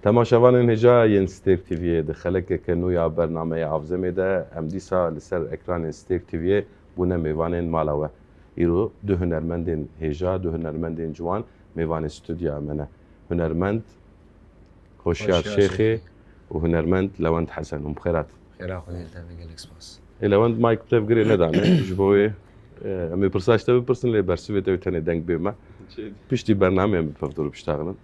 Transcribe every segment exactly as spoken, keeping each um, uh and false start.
Temaşevanên hêja yên Stêrk T V'yê, di xelekeke nû ya bernameya Avzemê de em dîsa li ser ekranên Stêrk T V'yê bûne mêvanên mala we. Îro du hunermendên hêja, du hunermendên ciwan mêvanê stûdyoya me ne. Hunermend Hoşyar Hoşyar Şêxê Şêxê. û hunermend Lewend Hesen. Hûn bi xêr hatin. Xêra Xwedê li te be, gelek spas. Ê Lewend, mayk bi te bi girê nedane. Ji bo wê, e, em ê pirsa ji te bipirsin, lê bersivê te wê tenê deng bê me. Çê. Piştî bernameyê em bi pevdûr biştaxilin.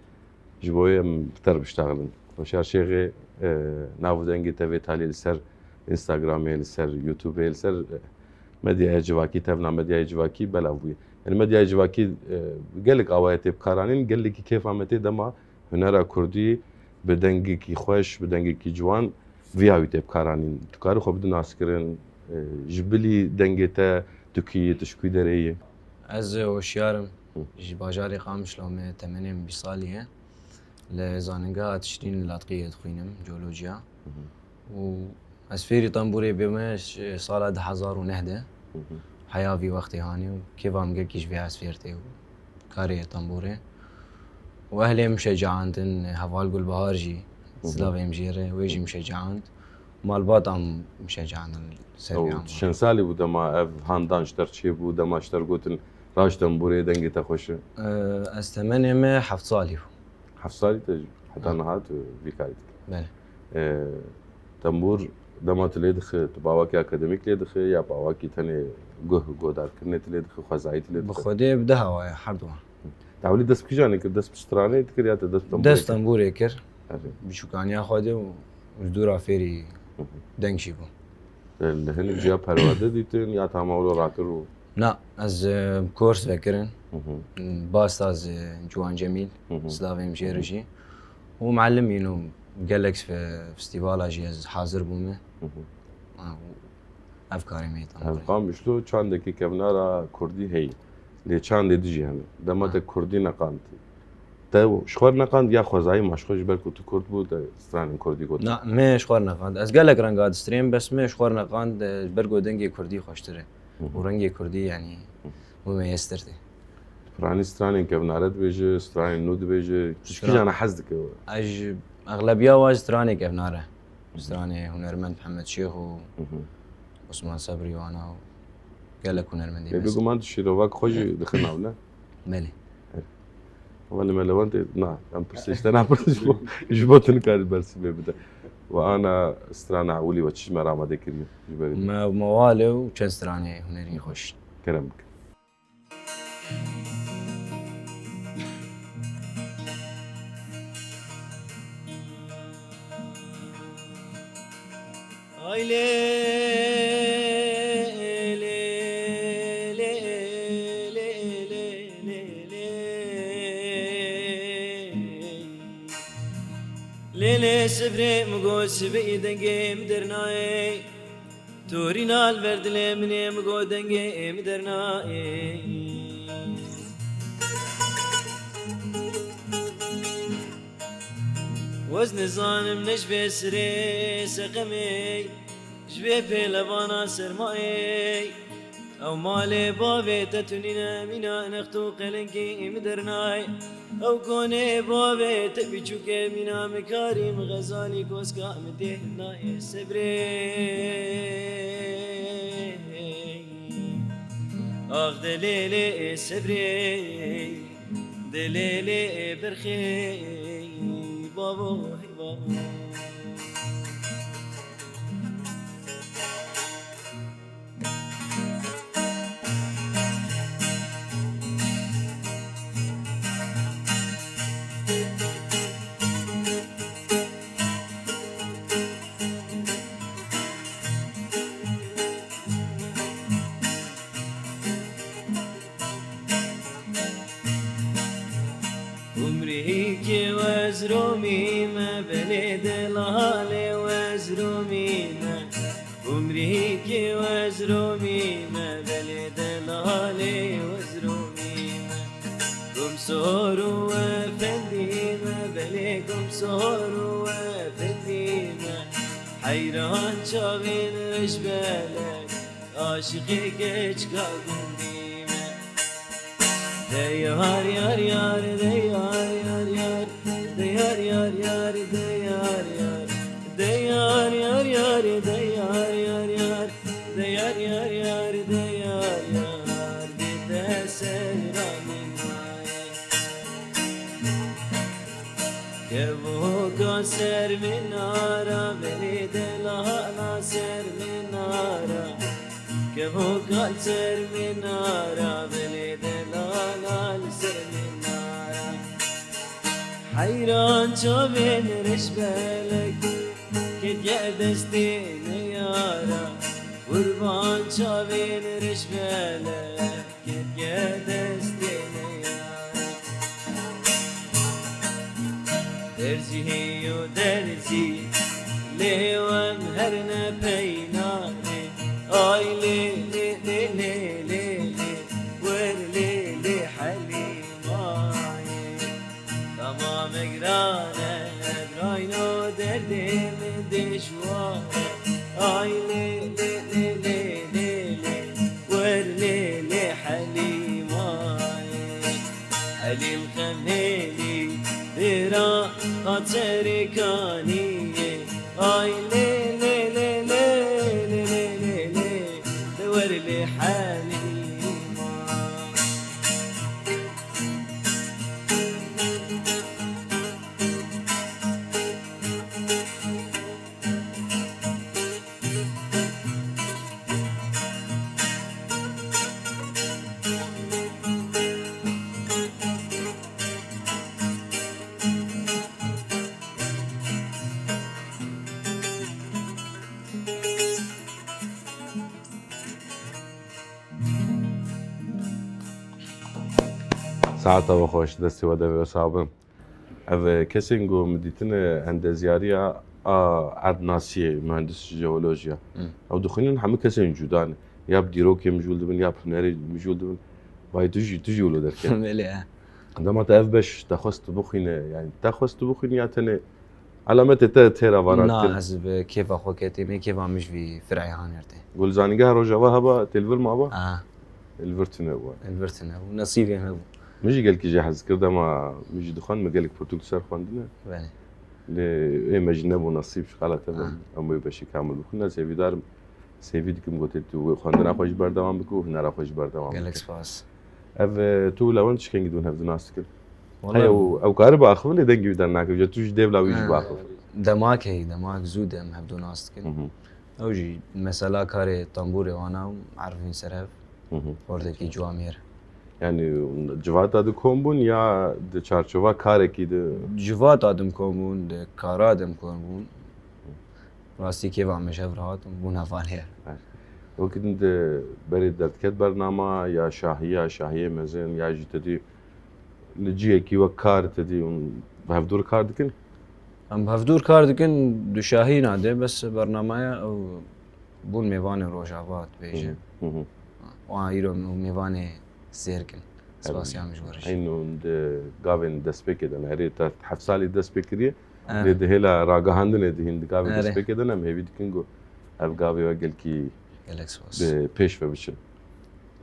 Ji bo wê em bi te re biştaxilin. Hoşyar Şêxê, e, nav û dengê te vê talî li ser Instagramê, li ser YouTubeê, li ser, e, medyaya civakî, tevna medyaya civakî belav bûye. Yanî medyaya civakî, e, gelek awayê tê bikaranîn, gelekî kêfa me tê dema hunera kurdî bi dengekî xweş, bi dengekî ciwan viya wî tê bikaranîn. Tu karî xwe bidî naskirin, e, ji bilî dengê te, tu kî yî, tu ji kû derê yî? Ez Hoşyar im. Hı. Ji bajarê Qamişlo me, temenê min bîst salî ye. Li Zanîngeha Tişrîn li Latqiyê dixwînim, coğrafya. Hı hı. Û ez fêrî tembûrê bûme ş-, sala du hezar û neh de. Hı hı. Heya vî wextê hanê û kêfa min gelkî ji vê ez fêr tê û karê tembûrê. Û ehlê min şecaandin, heval Gulbahar jî, Hı hı. silavê min jê re, wê jî min şecaand. Malbata min şecaandin ser vê Ew amûrê. Çend salî bû dema ev handan ji te re çêbû, dema ji te re gotin, "Raş tembûrê, dengê te xweş e"? Ee, ez temenê me heft salî bû. Heft salî te jî? Heta Ha. niha tu vî karî dikî? Belê. Ee, tembûr dema tu lê dixî, tu bi awakî akademîk lê dixî ya bi awakî tenê guh, guhdarkirinê tu lê dixî, xwezayî tu lê Bi dixî? Xwedê bi du hawa ye, her du. Te ewilî dest bi kîjanê kir? Dest bi stranê dikir ya te dest bi tembûrê Dest kir? tembûrê kir. Erê. Biçûkaniya xwe de û ji dûra fêrî Hı hı. deng jî bû. Li hinek ciya perwerde dîtin ya te hema wilo rakir û? Na, ez, e, kors vekirin. Hı hı. Basta ez, e, Ciwan Cemîl, Hı hı. silavê min jê re Hı hı. jî. Û muallim îno gelek fe-, festîvala jî ez hazir bûme. Hı hı. Ha, û ev karê me tam Ev re. Qamişlo çandekî kevnara kurdî heye. Lê çandê dijî hene. Dema Ha. te kurdî neqand. Te ji xwe re neqand ya xwezayî ma ji xwe ji ber ku tu kurd bû te stranên kurdî got? Na, me ji xwe re neqand. Ez gelek renga distrêm, bes me ji xwe re neqand, e, ji ber ku dengê kurdî xweştir e. Hı hı. Û rengê kurdî, yanî, Hı. bû meyestir tê. Tu piranî stranên kevnare dibêje, stranên nû dibêje, tu ji Stra- kîjan hez dike we? Ez ji, exlebiya wa ji stranê kevnare. Hı hı. Stranê hunermend Mihemed Şêx û Hı hı. Osman Sebrî wana û gelek hunermendê Lê me. Bêguman tu şîrovak xwe jî dixî nav, ne? Belê. Ama li me Lewentê, na, em pirsê ji te napirsin ji bo, ji bo tu nikarî bersivê bide. We ana strana ewilî we çi ji me re amade kiriye? Ji berê Me mewale û çend stranê hunerî xweş. Kerem bike. Ay lê, lê, lê, lê, lê. Lê, lê, sibrê min got, sibê dengê min dernayê. Torîna li ber dilê min ê, min got, dengê min dernayê. Wez nizanim ne ji vê sirê seqemê, ji vê pêlevana sermayê. Ew malê bavê te tunîne mîna next û qelengî min dernayê. Ew konê bavê te biçûkê mîna min karî min xezalî koska min tê nayê sebrê. Ax delê lê sebrê. Dilê lê birxê bavo, hey bavo. Umrî ke wez romî me, belê delalê wez romî me. Umrî ke wez romî me, belê delalê wez romî me. Gumsor û efendî me, belê gumsor û efendî me. Heyran çavên rij belek. Aşiqê keçika gundî me. De yar, yar, yar, de yar, yar, yar, de yar, yar, Yar de yar yar, de yar yar yar, de yar yar yar, de yar yar yar, de yar yar, de te ser min aye. Kevoka ser min ara, belê delala ser min ara. Kevoka ser min ara, belê delala li ser min ara. Heyran çavên reşbelek, ketiye destê neyara. Qurban çavên reşbelek, ketiye destê neyara. Derzî yo derzî, lê wem her ne peynane. Ay lê lê lê lê lê lê, wer lê lê Helîmayê. Dema me giran e, Ebrayno derdê min dêşwar e. Ay lê lê lê lê lê lê, wer lê lê Helîmayê. Helîm xemhêlî dêra xaçerê kaniyê. Ay lê lê lê lê lê lê lê lê, wer lê Helîma. Saeta we xweş, destê we devê we sax be. Ev, e, kesên ku min dîtine endezyariya a erdnasiyê, muhendis jeolojiya. Hmm. Ew dixwînin hemû kesên cuda ne. Ya bi dîrokê mijûl dibin, ya bi hunerê mijûl dibin. Vay tu jî, tu jî wilo derket. Belê, he. Dema te ev beş te xwest tu bixwîne, yani te xwest tu bixwînî ya tenê alametê te têra vana dikin? Na, ez bi kêfa xwe ketî, me kêfa min ji vî fireyê hanê tê. Ku li Zanîngeha Rojava heba, tê li vir maba? Aha. Li vir tune bû. Li vir tune bû. Nesîbê me bû. Min jî gelkî jê hez kir, dema min jî dixwend, min gelek pirtûk li ser xwendine. Belê. Lê ê me jî nebû nesîb, ji xala te be. Ah. Em wê beşî kamil bixwîne. Ez hêvîdar im, sêvî dikim, gotê tu wê xwendina xwe jî berdewam bike û hunera xwe jî berdewam bike. Gelek spas. Ev, e, tu û Lewend çi kengî dibin hevdu nas dikin? Wala. Heye û ew karibe axive lê dengê wî dernakeve. Tu jî dêvla wî jî biaxive. Demak heye, demak zû de em hevdu nas dikin. Hı hı. Ew jî mesela karê tembûrê wana û erivîn ser hev. Hı hı. Xortekî ciwamêr. Yani civata di kom bûn ya di çarçova karekî di? Civata dim kom bûn, di kara dim kom bûn. Rastî kêfa min ji hev re hat û bûn hevalê. Evet. Wekî din di berê derdiket bernama ya şahiya, şahiyê mezin ya jî te dî li cihekî wek kar te dî hûn bi hevdû re kar dikin? Em bi hevdû re kar dikin, du şahî nade, bes bernamaya ew bûn mêvanê Rojava dibêje. Hı hı. Hı hı. Wan îro mêvanê sêr kin. Spasiya min ji we re jî. Eyn hûn di gavên destpêkê de ne. Herê te heft salî dest pê kiriye. Erê. Lê di hêla ragihandinê de hîn di gavê Erê. destpêkê de ne. Em hêvî dikin ku ev gavê we gelkî Gelek spas. bi pêş ve biçin.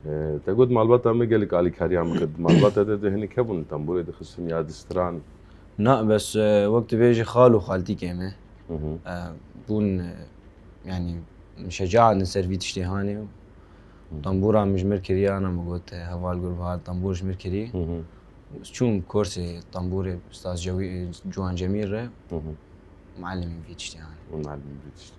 E, te got malbata me gelek alîkariya min kir. Malbata te de hinek hebûn, tembûrê dixistin ya distran? Na, bes, e, wek dibêjî xal û xaltîkê me, Hı hı. e, bûn, e, yani, şecaat li ser vî tiştê hanê. Hı. Tembûra min ji mir kiriye, ana min got, e, heval Gurbihar tembûr ji mir kirî. Hı hı. Çûm kursê tembûrê Ustaz Cewî-, Ciwan Cemîl re. Hı hı. Muallimî vî tiştê hanê. Muallimî vî tiştê.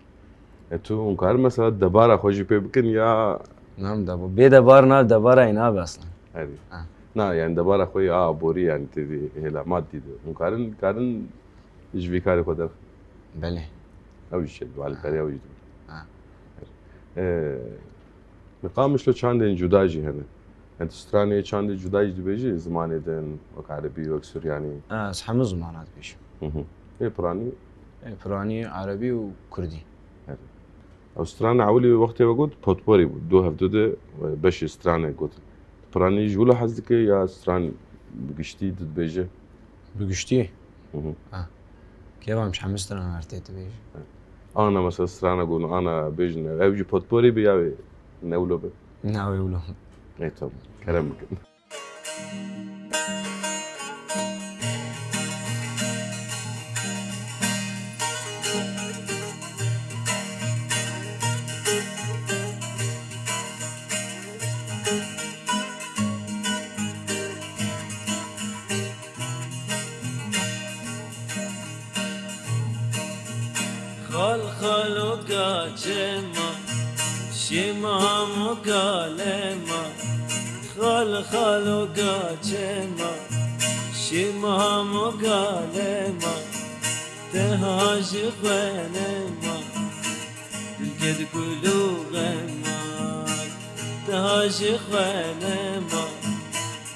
E, tu hûn karin mesela debara xwe jî pê bikin ya? Nam deba-, bê debar na, debara yê nabe aslan. Erê. Ha. Na, yani debara xwe ya aborî yani tê vî hêla madî de. Hûn karin, karin ji vî karê xwe derxin? Belê. Ew jî şey, alîkariya ew jî dibin. Ha. E, Li Qamişlo çandên cuda jî hene. Yani tu stranê çandê cuda jî dibêjî, zimanê din, wek erebî, wek suryanî? Ez hemû zimana dibêjim. Hı hı. Ê piranî? Ê piranî, erebî û kurdî. Evet. Ew strana ewilî wextê we got, potporî bû. Du hevdu de, e, beşê stranê gotin. Piranî ji wilo hez dike ya stran bi giştî tu dibêje? Bi giştî? Hı hı. Ha. Kêfa min ji hemû strana her tê dibêje. Ana mesela strana got, ana bêjin, ev jî potporî bi ya wê ne wilo bi? Ne wê wilo. Ê, tamam. Kerem bikin. Xalo gaçema, şema mo galema. Xal, xalo gaçema, şema mo galema. Teha ji xwenema, dilket kulûxema. Teha ji xwenema,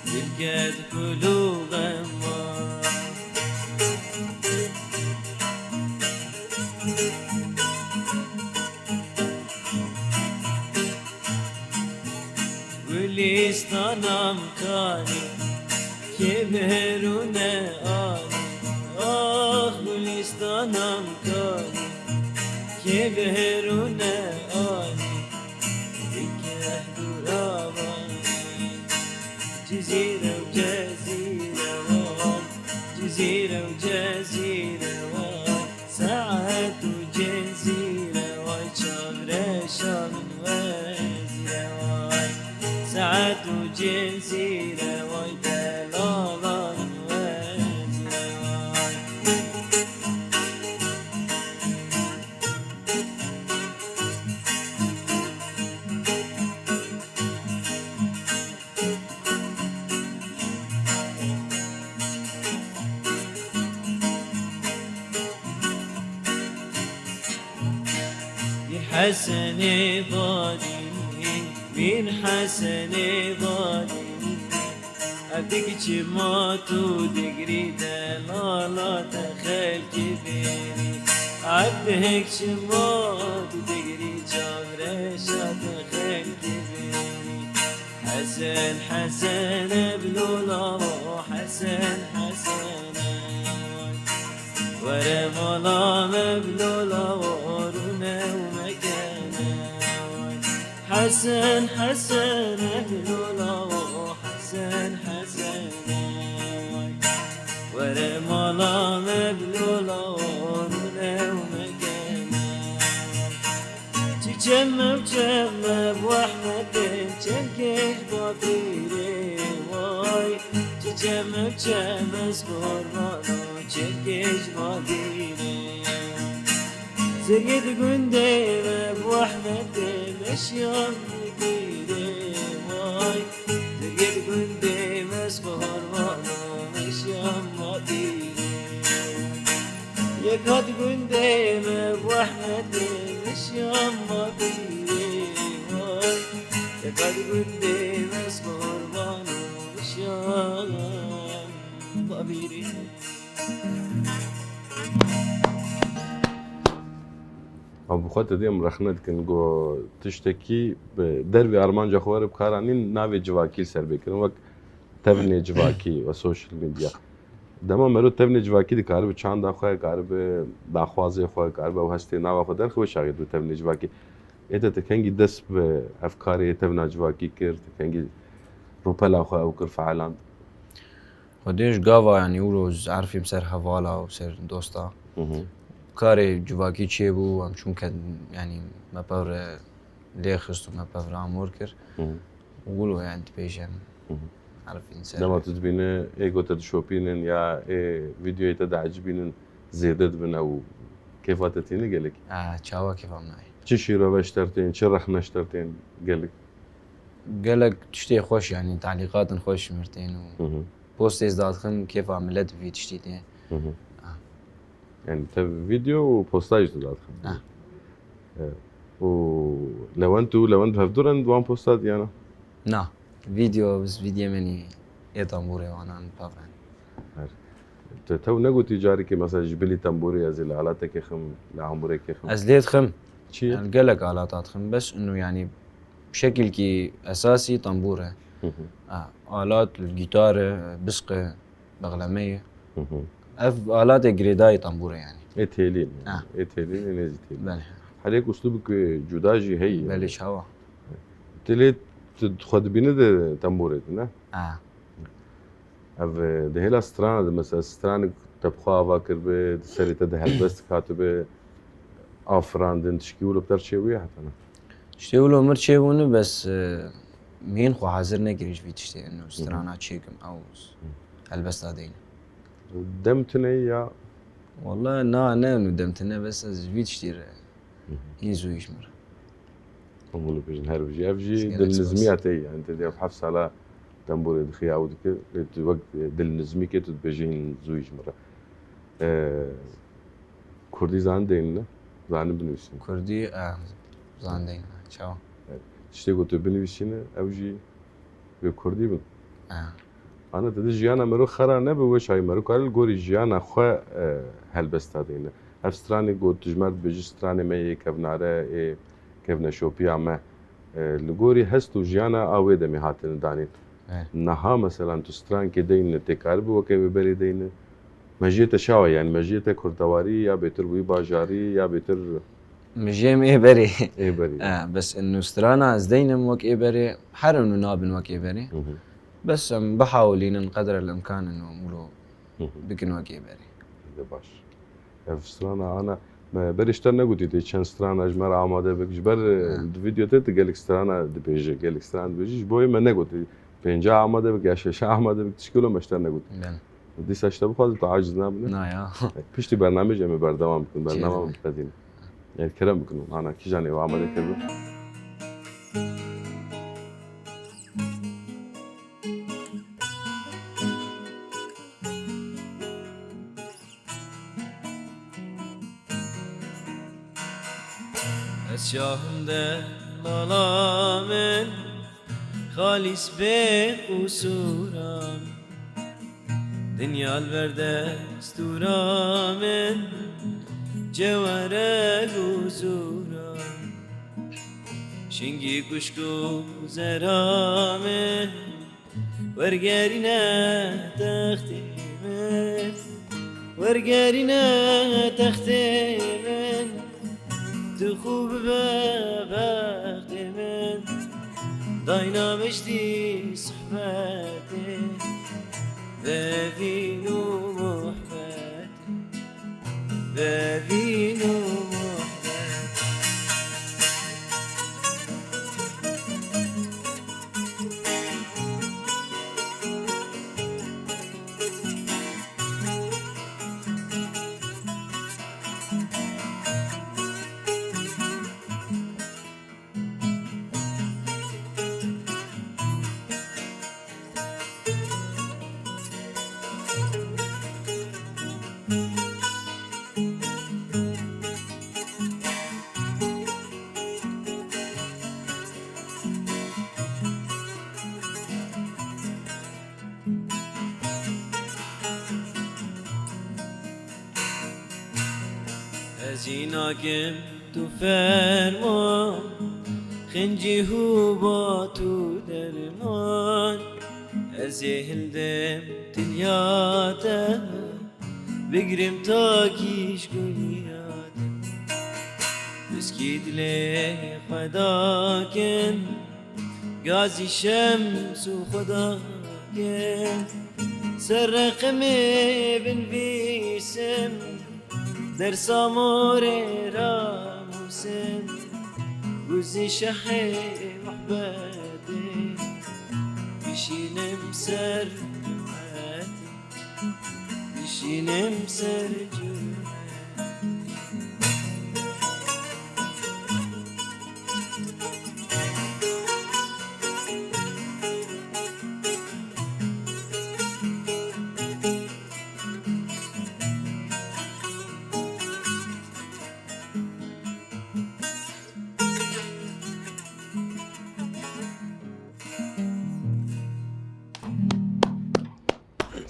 dilket kulûxema. Gulîstanam kanî, kê biherûne anî. Ax, gulîstanam kanî, kê biherûne anî. Dikeh dûravanî, cizîre û cezîre wan, cizîre û cezîre wan. Saet û cezîre way, çavreşa min wezîre way. Saet û cezîre way, delala min wezîre way. Mîr Hesenê Badî, Mîr Hesenê Badî. Ev dik çima tu digrî, delala te xelkê bêrî. Ev dik çima tu digrî, çavreşa te xelkê bêrî. Hesen, Hesen, ev lola, Hesen, Hesen, ev. Were mala me, ev lola, rûne û mekene. Hesen, Hesen, ev lola, Hesen, Hesen, ev. Were mala me, ev lola, rûne û mekene. Çi çem ev çem ev wehmetên çemkêj babîrê way. Çi çem ev çem ez qurbano çemkêj babîrê. Zirgê di gundê me bi wehmetê meşiyan bîrê way. Zirgê di gundê me ez qurbano meşiyan babîrê. Yek hat gundê me bi wehmetê meşiyan babîrê way. Yek hat gundê me ez qurbano meşiyan babîrê. Ew bi xwe tedê em rexne dikin, got tiştekî bi dervê armanca xwe re bi kar anîn navê civakî li ser bê kirin, wek tevnê civakî ve social media. Dema mero tevnê civakî dikaribe çanda xwe, karibe daxwazê xwe, karibe ew hestê nava xwe derxe, wê çaxê dibe tevnê civakî. Ê te, te kengî dest bi ev karê tevna civakî kir, te kengî rûpela xwe ew kir, feeland? Xwedê ji gava, yanî, wilo ez erfîm ser hevala û ser dosta. Hı hı. Karê civakî çêbû, em çûn ke, yanî, me pevre lê xist û me pevre amor kir. Hı hı. Û wilo, yanî, dibêjim. Hı hı. Erfîn ser. Dema tu dibîne, ê ku te dişopînin ya ê vîdeoyê te diecibînin, zêde dibin ew kêfa te tîne gelek? Ah, çawa kêfa min nayê. Çi şîrove ji te re tên, çi rexne ji te re tên gelek? Gelek tiştê xweş, yanî talîqatin xweş ji min re tên û Hı hı. postê ez dadixim, kêfa milet bi vî tiştî tê. Hı hı. Ah. Yani te video û postayê jî tu dadixin. Ah. E, û Lewent û Lewent bi hevdû re wan posta diyana? Na. Video, biz videoyê me nî ê tambûrê wanan pevren. Her. Te tew negotî carîkê mesela ji bilî tembûrê ez ê li alatekê xim, li amûrekê xim? Ez lê dixim. Çi ye? Yani gelek alata dixim. Bes inu yani şekilkî esasî tambûr e. Hı hı. Ha, alat, gîtar e, bisq e, bexleme ye. Hı hı. Ev alatê girêdayî tambûr e yani. Ê têlî ne? Ha. Ê têlî ne, nêzî têlî. Belê. Her yek uslubek cuda jî heye. Belê, çawa. Têlê tu xwe dibîne di tembûrê de, ne? Ha. Ev, e, di hêla strana de, mesela, stranek te bi xwe ava kiribe, di serê te de helbestek hatibe, afirandin, tişkî wilo bi te re çêbûye heta niha? Tiştê wilo min re çêbûne, bes, e, min hîn xwe hazir nekirî ji vî tiştê, eno, Hı hı. strana çêkim, ew Hı. helbesta deyne. Dem tune ya? Walla na, ne, eno, dem tune, bes ez ji vî tiştî re Hîn zû yî ji min re. Hûn bêjin her bijî. Ev jî dilnizmiya te ye. Yani te diya heft sala tembûrê dixî, ew dikir, tu wek dilnizmîkê tu dibêjî hîn zû yî ji min re. Ee, Kurdî zanî deyne? Zanî binivîsîne? Kurdî, e, zanî deyne. Çawa? Evet. Tiştê ku tu binivîsîne, ew jî wê Kurdî bin. E. Ana te di jiyana mero xera nebe, weşayî mero kare li gorî jiyana xwe, e, helbesta deyne. Ev stranê ku tu ji me re dibêjî, stranê me yê kevnare, ê kevneşopiya me, e, li gorî hest û jiyana a wê demê hatine danîn. Evet. Niha, meselan, tu strankê deyne, tê karibî weke wê berê deyne? Mejiyê te çawa ye? Yani mejiyê te kurdewarî ya bêtir bûyî bajarî ya bêtir Mijiyê me ê berê. Ê berê. E, bes inu strana ez deynim wek ê berê, her inu nabin wek ê berê. Hı hı. Bes em bihawilînin qedre l-imkan inu mûlo Hı hı. bikin wek ê berê. De baş. Ev strana ana, me berê ji te negotî, tê çend strana ji me re amade bik. Ji ber, e, Hı. di vîdeo te tu gelek strana dibêje, gelek strana dibêje. Ji bo wê me negotî. Pênca amade bik ya şeşa amade bik, tişkilo me ji te negotî. Belê. Dîsa ji te bixwazim, tu aciz nabine. Na ya. Piştî bernamê jî em ê berdewam bikin, Çi bernama dibîne? Biqedînin. Yani kerem bikin, ana kîjan ê amade kiribin. Ez şahim de lala min, xalîs bê qusûra min. Dinya li ber destûra min, cewherek û zûra min. Şingî guşk û zera min, wergerîne textê min, wergerîne textê min, tu xwe bibe bextê min, dayna min ji dî sohbetê, vevîn û muhbetê. Vevîn û muhbet. Ez jî nakim tu ferman, xincî hûbat û derman. Ez ê hildim dinya te, bigrim takî ji guya te. Piskî dilê xwe dakim, gazî şems û xwe dakim. Ser reqimê binivîsim, dersa morê ramûsim, guzî şehê muhbetê, bişînim ser cûmetê, bişînim ser cûmetê.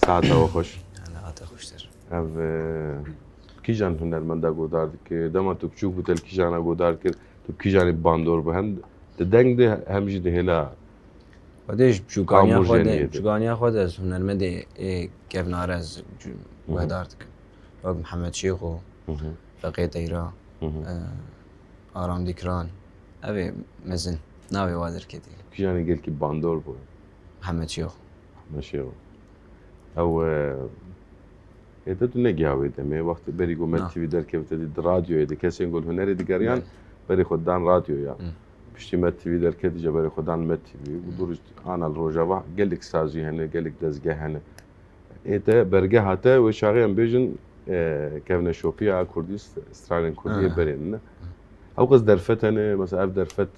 Saeta we xweş. Saeta xweştir. Ev, e, kîjan hunermenda godar dike? Dema tu biçûk bû te li kîjana godar kir? Tu bi kîjanê bandor bû? Hem di deng de hem jî di hêla Xwedê ji biçûkaniya xwe de, biçûkaniya xwe de ez hunermendê ê kevnare ez Hı hı. guhdar dikim. Wek Mihemed Şêxo, Hı hı. Feqê Teyra, Hı hı. e, Aram Dîkran. Ev ê mezin. Navê wa derketî. Kîjanê gelkî bandor bû? Mihemed Şêxo. Mihemed Şêxo. Ew, e, ê te tu negiha wê demê. Wextê berî ku Med Na. T V derkevite dî, di radyoyê de kesên ku li hunerê digeriyan, Belê. berê xwe dan radyoya. Hı. Piştî Med T V derketî, jî berê xwe dan Med T V. Hı. Dur ana li Rojava gelek sazî hene, gelek dezgeh hene. Ê te bergeha te wê çaxê em bêjin, e, kevneşopiya Kurdî, stranên Kurdî yê Hı. berê ne. Ew qas derfet hene, mesela ev derfet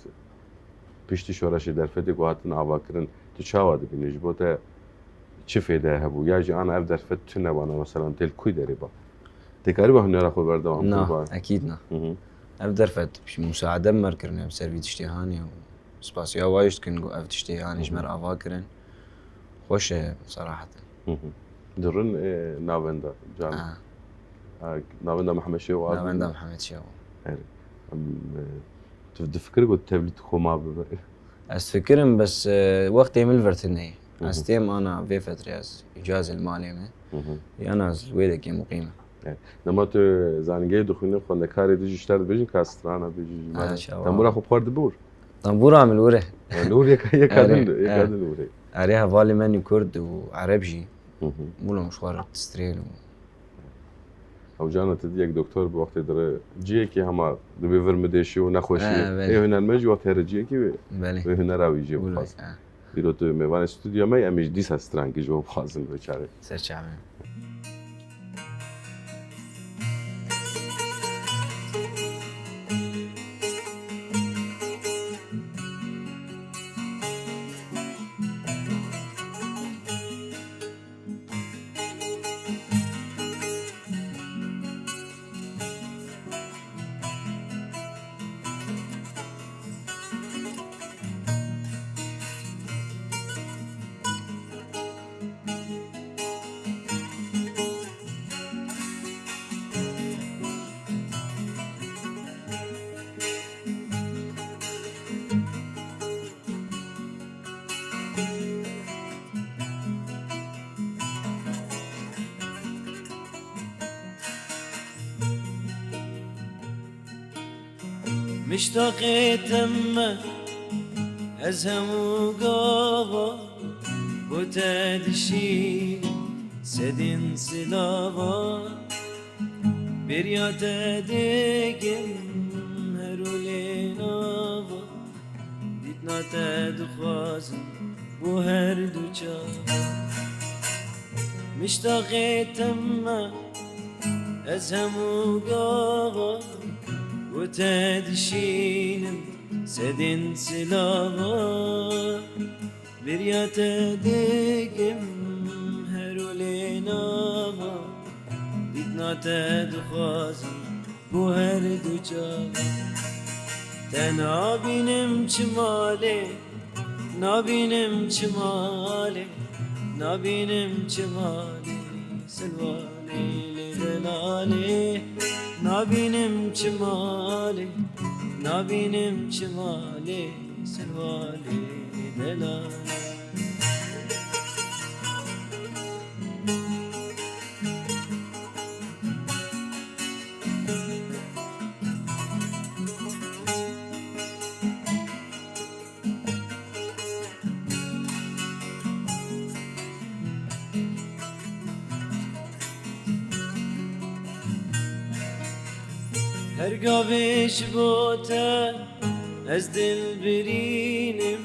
piştî şoreşê derfetê ku hatin avakirin, tu çawa dibînî? Ji bo te çi fêde hebû? Ya jî ana ev derfet tune bana, mesela, tê li kû derê ba? Tê karîba hunera xwe berdewam kir ba? Na, ekîd na. Hı hı. Ev derfet musaade bi me kirine, bi ser vî tiştê hanê û spasiya wa jî dikin ku ev tiştê hanê ji me re ava kirin. Xweş e, seraheten. Hı hı. Dirin, e, navenda can. Ha. Ha, navenda Mihemed Şêw Azî. Navenda Mihemed Şêw. Erê. Em, e, tu difikir ku tevlî xwe ma bibe? Ez difikirim, bes, e, wextê min li vir tune ye. Hı hı. Ez têm ana vê fetrê ez îcazê li malê me. Hı hı. Yan ez wê dekê muqîm im. Evet. Dema tu zanîngehê dixwînî, xwendekarê dijî ji te re dibêjin ka strana bêjî ji me re. Ha, çawa. Tembûra xwe bi xwe re dibûr? Tembûra min li wir e. Ha, li wir yeka, yeka din, yeka din li wir e. Erê, hevalê me nî kurd û ereb jî. Hı hı. Wilo ji xwe re distrên û. Ew carna tu dî yek doktor bi wextê dire ciyekî hema dibê vir mi dêşî û nexweşî. Ha, belê. Ê hunermend jî wextê here ciyekî wê, belê, wê hunera wî jê bixwazin. Belê, ha. Îro tu mêvanê stûdyoya me, em ê ji dîsa stranekî ji bo bixwazin vê çaxê. Ser çavê. Miştaqê te me, ez hemû gava bo te dişînim, sedên silava. Bêriya te dikim her olê nava, dîtina te dixwazim bo her du çav. Miştaqê te me, ez hemû gava bo te dişînim, sedên silava. Bêriya te dikim her olê nava, dîtina te dixwazim bo her du çav. Te nabînim çi malê, nabînim çi malê, nabînim çi malê, Silvanê lê delalê. Nabînim çi malê, nabînim çi malê, Silvanê lê delalê. Her gavê ji bo te ez dil birînim,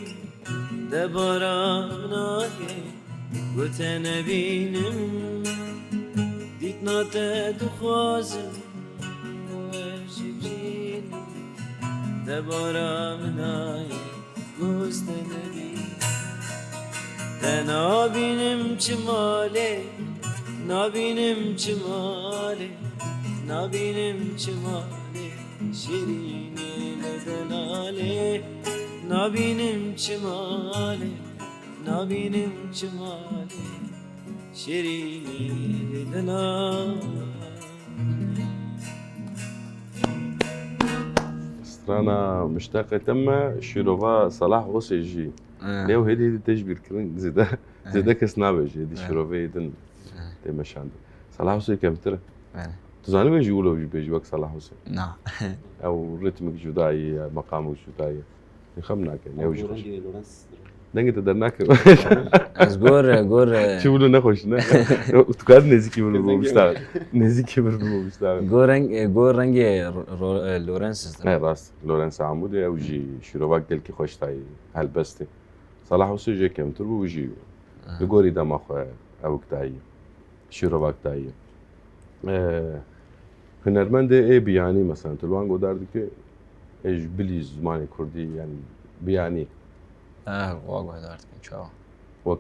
debara min nayê ku te nebînim. Dîtina te dixwazim, ez jî birînim, debara min nayê ku ez te nebînim. Te nabînim çi malê, nabînim çi malê, nabînim çi malê, şirînê lê delalê. Nabînim çi malê, nabînim çi malê, şirînê lê delalê. Strana Miştaqê te me, şîrova Salah Hosê jî. Eh. Lê ew hêdî hêdî tê ji bîrkirin, zêde, eh, zêde kes nabêje, hêdî, eh, şîroveyê din, eh, tê meşandin. Salah Hosê kevtir e. Eh. Tu zanî wê jî wilo jî bêjî wek Salah Hosê? Na. Ew ritmik cuda ye, meqamik cuda ye. Xem nake, ne ew jî xweş. Dengê te dernake. Ez gor, gor. Çi wilo nexweş ne? Tu kar nêzîkî vir bibo bişta. Nêzîkî vir bibo bişta. Gor reng, gor rengê ro-, ro-, Lawrence. He, rast. Lawrence Amûdê, ew jî şîrovak gelkî xweş dayî helbestê. Salah Hosê jê kemtir bû, wî jî, aha, li gorî dema xwe ewk dayî, şîrovak dayî. Ee, hunermendê ê biyanî, mesela, tu li wan godar dike, ê ji bilî zimanê kurdî, yanî biyanî? Eh, wa guhdar dikim, çawa? Wek?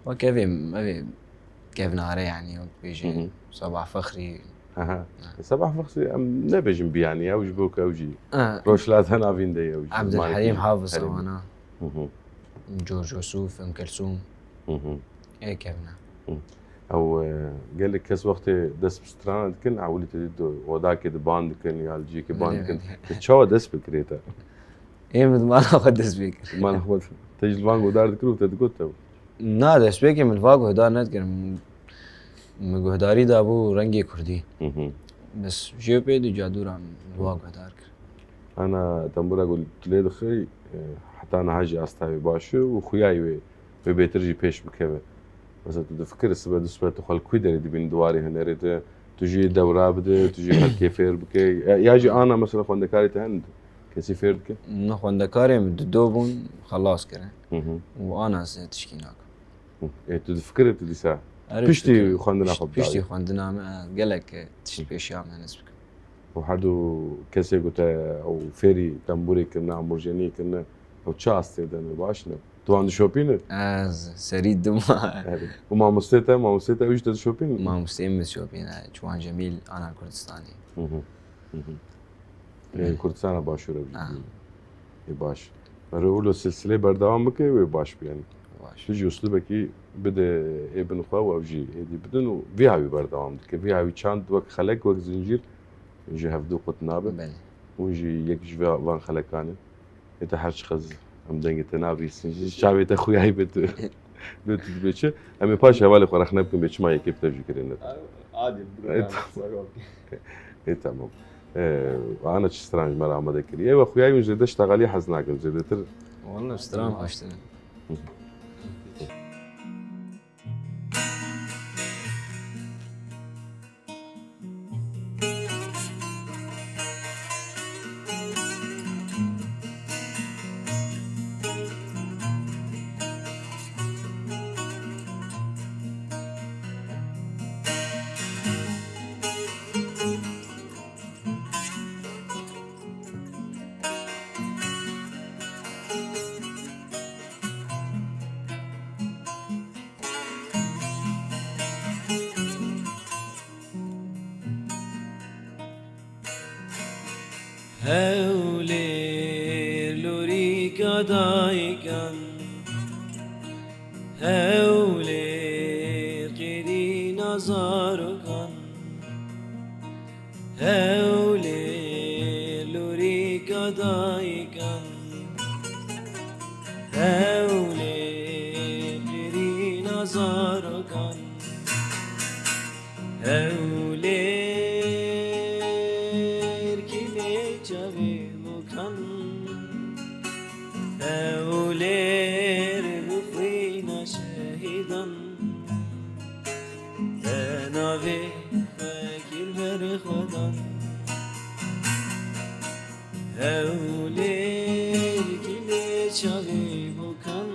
Wek evê, evê kevnare, yanî, wek bêjî, Hı hı. Sabah Fexrî. Aha. Ha. Sabah Fexrî, em nebêjin biyanî, ew ji bo ku ew jî Eh. rojhilata navîn de ye, ew jî Abdulherîm zimanekî Hafiz herêmî. Ewana. Hı hı. George Yusuf, Em Kelsûm. Hı hı. Ê kevne. Hı. Ew, e, gelek kes wextê dest bi strana dikin, ewilî tê di odakê de ban dikin ya li ciyekê ban Belê, dikin. belê. Te çawa dest pê kirê te? Ê min mala xwe dest pê kir. Mala xwe. Te ji li van guhdar dikir û te digot te. Na, destpêkê min va guhdar nedikir. Min, min guhdarî dabû rengê kurdî. Hı hı. Bes jê pê dî cadûra min va guhdar kir. Ana tembûra ku tu lê dixî, e, heta niha jî asta wê baş e û xuyayî wê, wê bêtir jî pêş bikeve. Mesela tu difikirî sibe du sibe tu xwe li kû derê dibînî di warê hunerê de, tu jî dewra bide, tu jî xelkê fêr bike. Ya, ya jî ana mesela xwendekarê te hene, kesî fêr dike? Min xwendekarê min dido bûn, xelas kirin. Hı hı. Û ana ez tişkî nakim. Hı. Ê, tu difikirî tu dîsa Erê, piştî difikirim. xwendina Pişt-, xwe piştî bidawî? xwendina me, e, gelek, e, tişt Hı. pêşiya me hene ez bikim. Û her du kesê ku te ew fêrî tembûrê kirine, amûrjeniyê kirine, ew çi astê de ne, baş ne? Tu wan dişopînî? Ez serî dima. Erê. Û mamostê te, mamostê te ew jî te dişopînî? Mamosteyê min dişopîne, Ciwan Cemîl, Ana Kurdistanî. Hı hı. Hı hı. Ê, Belê. Kurdistana Başûr ew jî Ha. dibîne. Ê, baş. Erê, wilo silsileyê berdewam bike, wê baş bî, yanî. Baş. Tu jî uslubekî bide ê bin xwe û ew jî êdî bidin û vî hawî berdewam dike. Vî hawî çand wek xelek, wek zincîr ji hevdu qut nabe. Belê. Hûn jî yek ji va-, van xelekan in. Ê te her çiqas em dengê te nabîsin, ji çavê te xuyayî bê tu. Lê tu dibê çi? Em ê paş hevalê xwe rexne bikin, bê çima yekê bi te jî kirêne. Adil, Ê, tamam. Ê, tamam. Ê, ana çi stran ji me re amade kiriye. Ê, we xuyayî hûn zêde ji texaliyê hez nakin, zêdetir. Walla stran xweştir in. Hı. Hewlêr lorîka dayikan, Hewlêr qêrîna zarokan, Hewlêr lorîka dayikan, Hewlêr qêrîna zarokan, Hewlêr kîlê çavê bokan, Hewlêr bi xwîna şehîdan. Te navê xwe kir ber xwedan. Hewlêr kîlê çavê bokan.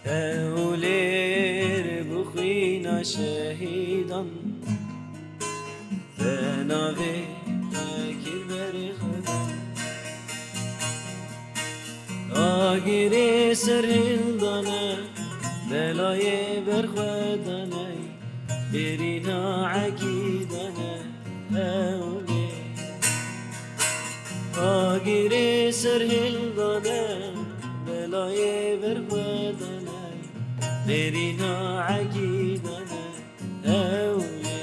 Hewlêr bi xwîna şehîdan. Te navê xwe kir ber xwedan. Agirê ser hildane, belayê ber xwe dane, derîna ekî dane, hewlê. Agirê ser hildane, belayê ber xwe dane, derîna ekî dane, hewlê.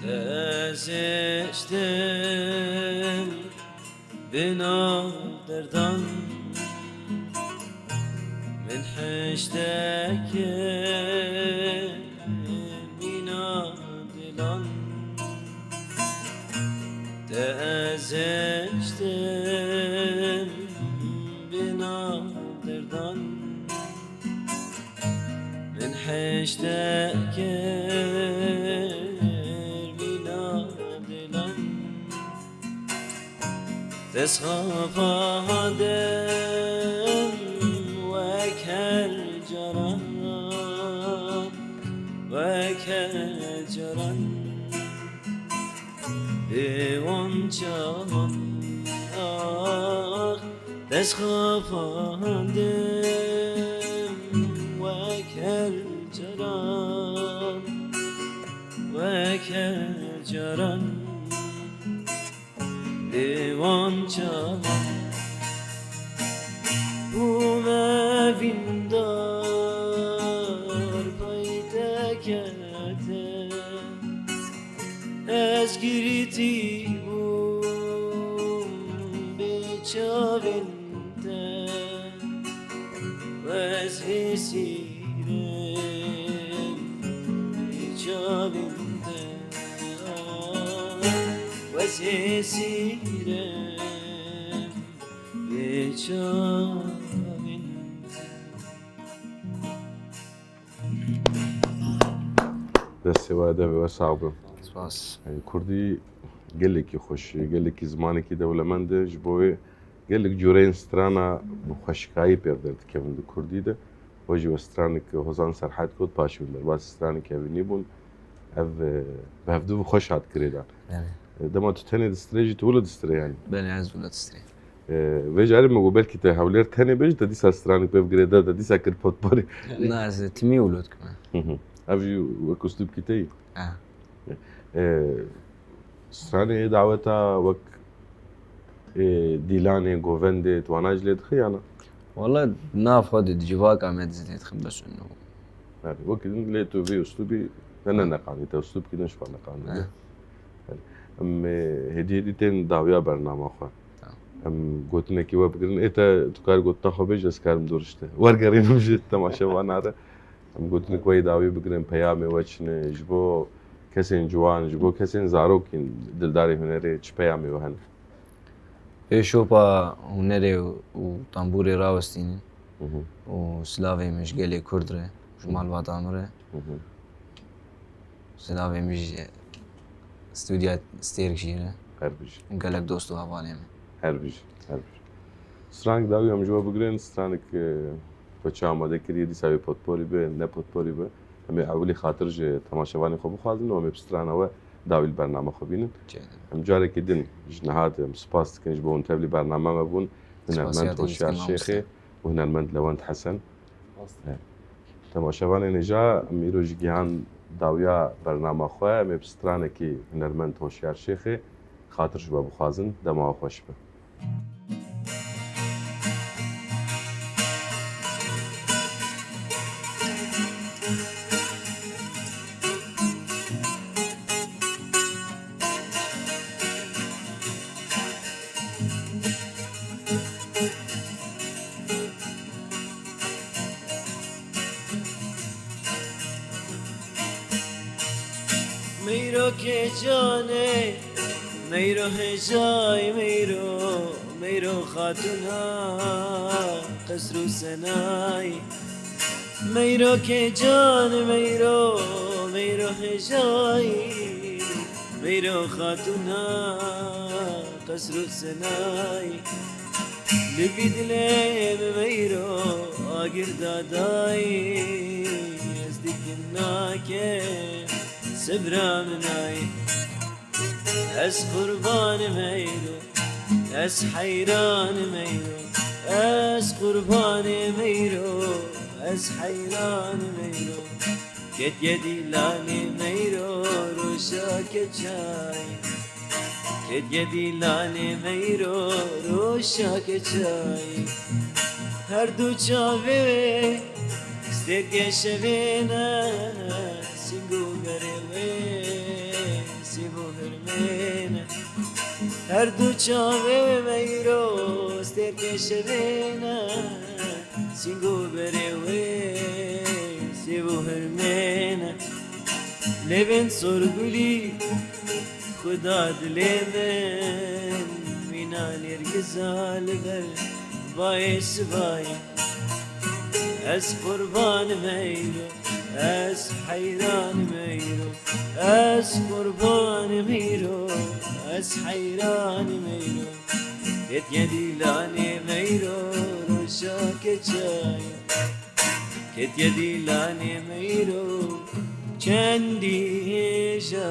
Te ez hiştim Bina derdan min hişteke bîna dilan. Te ez hiştim bina derdan min hişteke Ez xafa hadim wek her caran, wek her caran. Ê wan çavan, ax, ez xafa hadim wek her caran, wek her caran. Ê wan çavan bûme vîndar pey te kete. Ez girîtî bûm bê çavên te. Wez hêsîrem bê çavên te. Wez hêsîrem bê çavên te. Destê we, devê we sax bin. Spas. Ey, kurdî gelekî xweş e, gelekî zimanekî dewlemend e, ji bo wê gelek cureyên strana bi xweşikayî pêr derdikevin di kurdî de. We jî we stranek Hozan Serhed got, paşê wî derbasî stranek hevînî bûn. Ev, e, bi hevdu xweş hat girêdan. Belê. E, dema tu tenê distirê jî, tu wilo distirê yanî? Belê, ez wilo distirê. E, vê carê me got belkî te hewlêr tenê be jî, te dîsa stranek pê bigirê, de, te dîsa kir potporê. Na, ez timî wilo dikim. Hı hı. Ev jî wek uslûbkî te yî? Ha. E, stranê daweta wek, e, dîlanê, govendê, tu wana jî lê dixî ya na? Wala nav xwe di civaka me de lê dixim bes û no. Yani, wekî din lê tu vê uslûbî ne, ne neqanî, te uslûbkî din ji xwe neqanî. Ha. Yani, em, e, hêdî hêdî tên dawiya bernama xwe. Tamam. Em gotinekî we bigirin. Ê te tu kar gotina xwe bêj, ez karim dûr ji te. Wergerînim ji temaşevana re. Em gotinek we yê dawî bigirin, peyamê we çi ne? Ji bo kesên ciwan, ji bo kesên zarokên dildarê hunerê çi peyamê we hene? Ê şopa hunerê û, û tambûrê rawestînin. Hı hı. Û silavê min ji gelê Kurd re, ji malbata min re. Hı hı. Silavê min ji Stûdya Stêrk jî re. Her bijî. Û gelek dost û hevalê min. Her bijî, her bijî. Stranek dawî em ji we bigirin, stranek, e, ku çi amade kiriye, dîsa wê potporî be, ne potporî be. Em ê ewilî xatir ji temaşevanê xwe bixwazin û em ê bi strana we dawî li bername xwe bînin. Çêtir. Em carekî din ji niha de em spas dikin ji bo hûn tevlî bername me bûn. Hunermend Hoşyar Şêxê û hunermend Lewend Hesen. Temaşevanên hêja, em îro jî gihan dawiya bernama xwe, em ê bi stranekî hunermend Hoşyar Şêxê xatir ji we bixwazin, dema we xweş be. Meyro kê canê, meyro hêjayê, meyro, meyro xatûna qesr û senayê. Meyro kê canê, meyro, meyro hêjayê, meyro xatûna qesr û senayê. Li vî dilê min meyro agir dadayê, ez dikim nake sebra min nayê. Ez qurbanê meyro, ez heyranê meyro, ez qurbanê meyro, ez heyranê meyro. Ketiye dîlanê meyro, roja keçayê. Ketiye dîlanê meyro, roja keçayê. Her du çavê wê stêrkê şevê ne, sîng û berê wê sîv û hurmê ne. Her du çavê wê meyro, stêrkê şevê ne. Sîng û berê wê sîv û hurmê ne. Lêvên sorgulî Xuda dilê min, mîna nêrgiza li ber bayê sivayê. Ez qurban meyro, ez heyran meyro, ez qurban meyro, ez heyran meyro. Ketiye dîlanê meyro roja keçay. Ketiye dîlanê meyro çendî hêja.